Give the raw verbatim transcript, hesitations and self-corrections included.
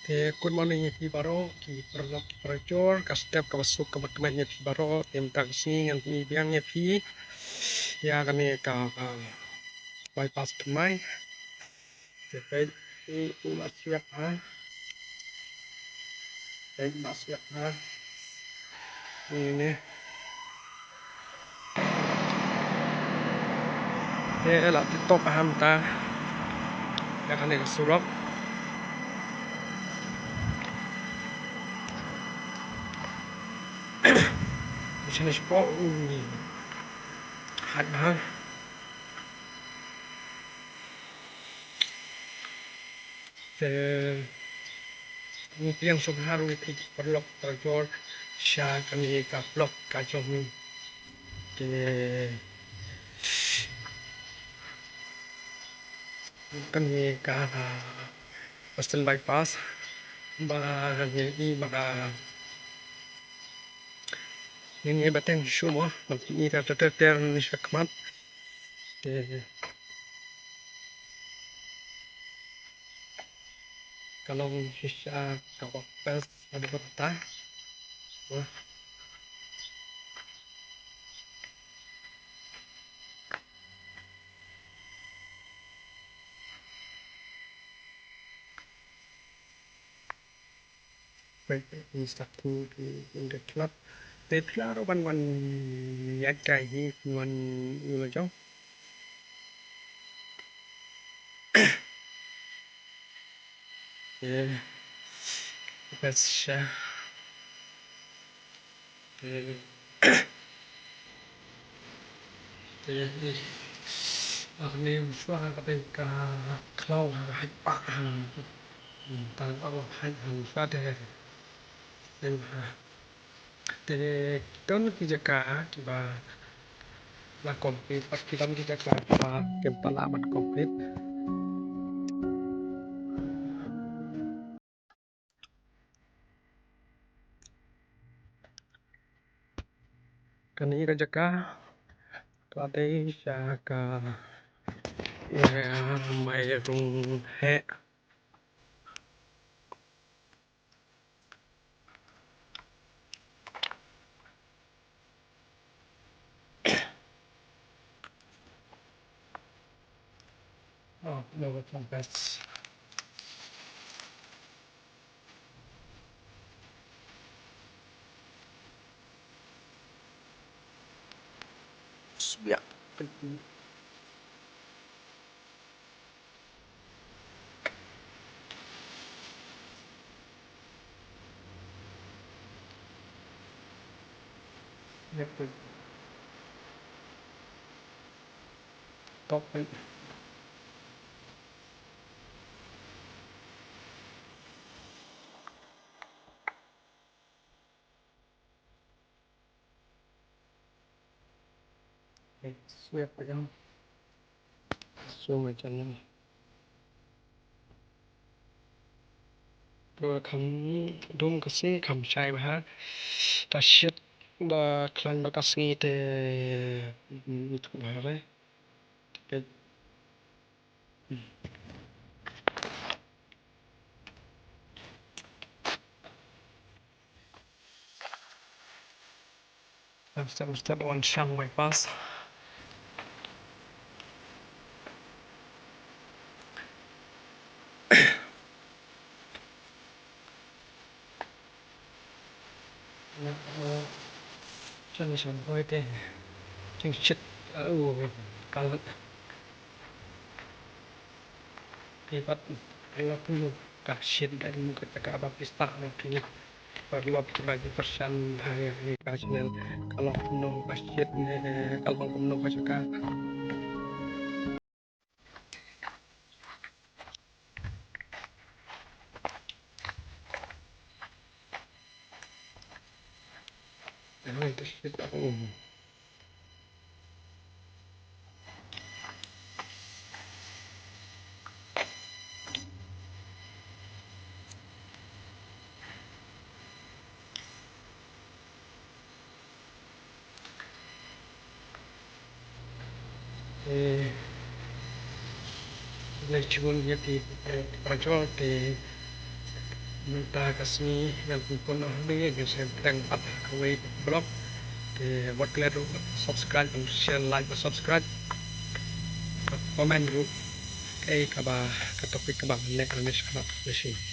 Te good morning ïa phi baroh ki paralok parajor, ka step kaba suk kaba kmen ïa phi baroh. Te mynta ka sngi ngan pyni biang ïa phi ïa kane ka, ah, bypass thymmai. Te peit, i, i ba siak ha. Peit ba siak ha. Ni ne. Te la tip top ha mynta ïa kane ka surok. Shane shapoh, ui. Hot bha. Te ngi pdiang sngewbha ruh ïa phi ki paralok parajor sha kane ka vlog ka jong ngi. Te kane ka Western Bypass ba ngi i ba ka ngi i ba teng shuh mo, ba ngi i ter ter ter ni sha khmat. Te ka long shisha ka best ha dei kata. Wah. Peit, peit, peit, start to, peit, peit, peit, peit. Te phi lah ruh ban wan ïaid kai hi, wan ïa la jong. Te, best sha. Te, te, eh, ah, ni shuwa ka dei ka khlaw ha hait pah ha. Hmm, ta ka hait ha shuwa te. Em, ha. Te, don ki jaka kiba la complete, bad ki don ki jaka kiba kim pat lah ban complete. Kane ka jaka ka dei sha ka area Mairungheh. Oh, no, it's not best. Sbiak. Yep. Top eight. Okay, swipe it down. Zoom it in. Bad kham dum ka sngi kham shai bha. Da shit da khlaiñ bad ka sngi te, mm, bha re. Te Step, step one, Shang Bypass. Jan shan hoi te. Jingshit. Oh, kalat. Te pat, ka long kumno ka shit, ka long ka jaka ba phi start na phi. Paralok kiba ju pyrshang ha ka channel, ka long kumno ka shit ne ka long kumno ka jaka. Eh, lei shibun ïa phi, eh, parajor te. Mynta ka sngi ngan pynpun noh hangne, ngin sa ïa bteng pat ha kawei ka vlog. Te wat klet ruh, subscribe, share, like bad subscribe. Comment ruh kaei kaba, ka topic kaba ngan leh nangne shakhmat. Khublei shibun.